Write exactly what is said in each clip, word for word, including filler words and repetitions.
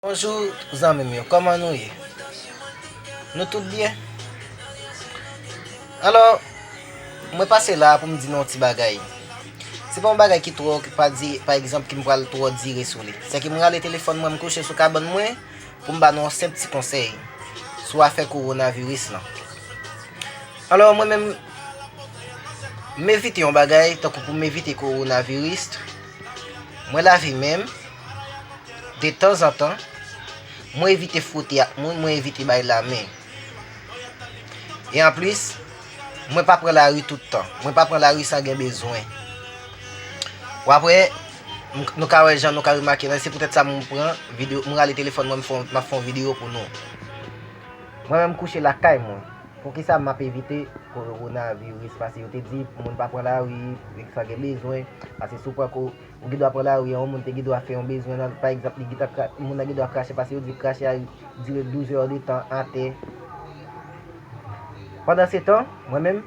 Bonjou zanmi m yo, kòman nou ye? Nou tout byen? Alò, mwen pase la pou m di nou yon ti bagay. Se pa yon bagay ki twò, ki pa di, pa egzanp, ki m pral twò dire sou li. Sèke m rale telefòn mwen, m kouche sou kabann mwen, pou m ba nou yon senp ti konsèy sou afè kowonaviris lan. Alò, mwen menm, m evite yon bagay, tankou pou m evite kowonaviris, mwen lave men m, de tanzantan, mwen evite fwote ak moun, mwen evite bay lamen. E anplis, mwen pa pran lari tout tan. Mwen pa pran lari san gen bezwen. W apre, m- nou ka wè jan nou ka remake la, se poutèt sa m pran videyo, m rale telefòn mwen, m fè yon- m ap fè yon videyo pou nou. Mwen menm m kouche lakay mwen. Poukisa m ap evite kowonaviris? Paske yo te di moun pa pran lari san gen bezwen, paske si w pran ko- ou gen dwa pran lari an, yon moun te gen dwa fè yon bezwen nan, pa egzanp, li gentan kra- moun nan gen dwa krache, paske yo di krache a dire douz è de tan atè. Pandansetan, mwen menm,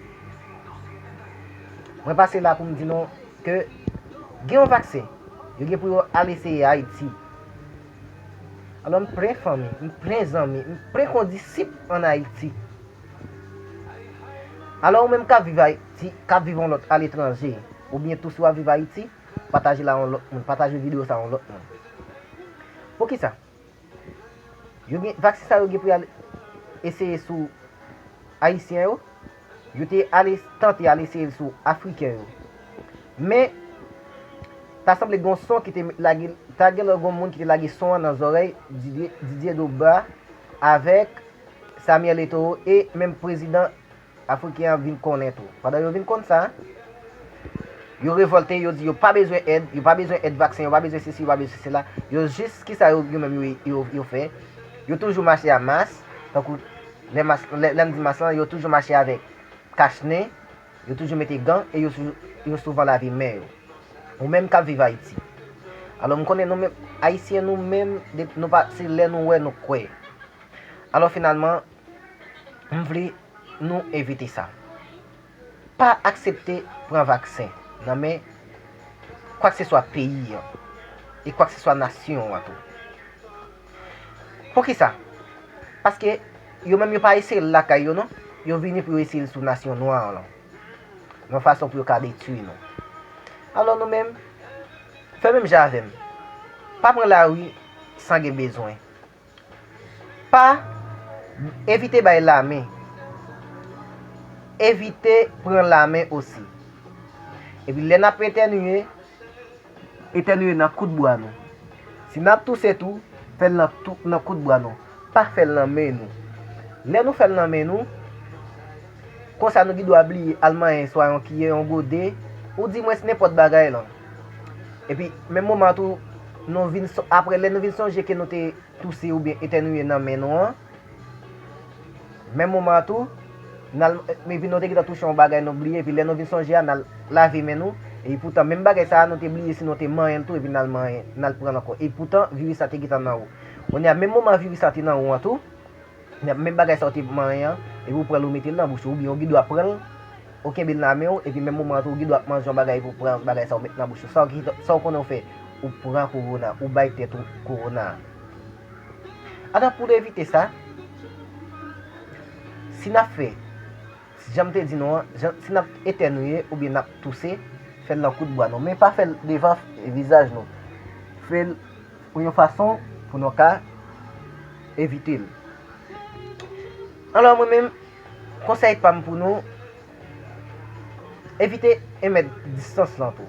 mwen pase la pou m di nou ke gen yon vaksen, yo gen pou yo al eseye Ayiti. Alò, m plen fanmi, m plen zanmi, m plen kondisip ann Ayiti. Alò, ou menm k ap viv Ayiti, k ap viv yon lòt aletranje, oubyen tou si w ap viv Ayiti, pataje la yon lòt moun, pataje videyo sa yon lòt moun. Poukisa? Yo gen, vaksen sa yo gen pou y al eseye sou Ayisyen yo, yo te ale tante al eseye l sou Afriken yo. Men, ta sanble gen yon son ki te lage, ta gen lè gen yon moun ki te lage son an nan zòrèy Didier, Didier Drogba avèk Samuel Eto'o e menm prezidan Afriken an vin konnen tou. Pandan yo vin konn sa, yo revòlte, yo di yo pa bezwen èd, yo pa bezwen èd vaksen, yo pa bezwen sesi, yo pa bezwen sela. Yo jis, kisa yo, yo menm yo, yo, yo fè? Yo toujou mache a mas, tankou lè mas, lè, lè m di mas lan, yo toujou mache avèk kach nen, yo toujou mete gan e yo, sou- yo souvan lave men yo. Ou menm k ap viv Ayiti. Alò, m konnen nou menm, Ayisyen nou menm, de- nou pa, se lè nou wè nou kwè. Alò, finalman, m vle nou evite sa. Pa aksepte pran vaksen nan men kwakseswa peyi an e kwakseswa nasyon an tou. Poukisa? Paske yo menm yo pa eseye l lakay yo non, yo vini pou yo eseye l sou nasyon nwa an lan, yon fason pou yo ka detwi nou. Alò nou menm, fè menm jan avè m. Pa pran lari san gen bezwen. Pa evite bay lamen. Evite pran lamen osi. Epi lè n ap etèniye, etèniye nan kout bwa nou. Si n ap touse tou, fè l nan tou- nan kout bwa nou. Pa fè l nan men nou. Lè nou fè l nan men nou, konsa nou gen dwa bliye al manyen swa yon kiyè, yon gode, ou di mwens nenpòt bagay lan. Epi, menm moman an tou, nou vin so- apre lè nou vin sonje ke nou te touse oubyen etèniye nan men nou an, menm moman an tou, n al, epi nou te gentan touche yon bagay nou bliye, epi lè nou vin sonje a, n al lave men nou, epi poutan menm bagay sa a nou te bliye si nou te manyen l tou, epi n al manyen, n al pran l ankò. Epi poutan viris la te gentan nan ou. Kounye a, menm moman viris la te nan ou an tou, menm bagay sa ou te manyen an, epi ou pran l ou mete l nan bouch ou, oubyen ou gen dwa pran l, ou kenbe l nan men w, epi menm moman an tou, ou gen dwa ap manje yon bagay epi ou pran bagay sa ou met nan bouch ou. Sa ou ki, sa ou konnen ou fè, ou pran kowona, ou bay tèt ou kowona. Atò, pou n evite sa, si n ap fè, jan m te di nou an, jan, si n ap etèniye oubyen n ap touse, fè l nan kout bwa nou. Men pa fè l devan vizaj nou. Fè l yon fason pou nou ka evite l. Alò, mwen menm, konsèy pa m pou nou, evite en mèt distans lan tou.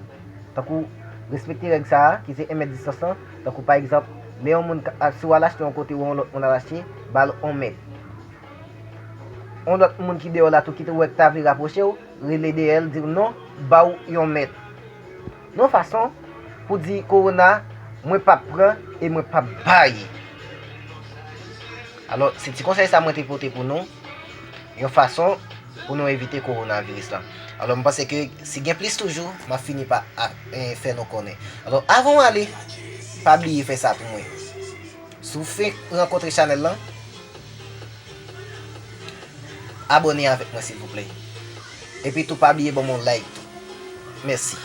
Tankou, respekte règ sa a, ki se en mèt distans lan. Tankou, pa egzanp, lè yon moun ka, si w al achte yon kote ou yon lòt moun al achte, ba l yon mèt. Yon lòt moun ki deyò la tou ki te wè k ta vle rapwoche w, rele dèyè l, di l non, ba w yon mèt. Yon fason pou di kowona, mwen p ap pran e mwen p ap bay. Alò, se ti konsèy sa mwen te pote pou nou, yon fason pou nou evite kowonaviris lan. Alò, m panse ke si gen plis toujou, m ap fini pa a- eh, fè nou konnen. Alò, avan w ale, pa bliye fè sa pou mwen. Si w fenk rankontre chanèl lan, abòne avèk mwen silvouplè. Epi tou pa bliye ban m yon like tou. Mèsi.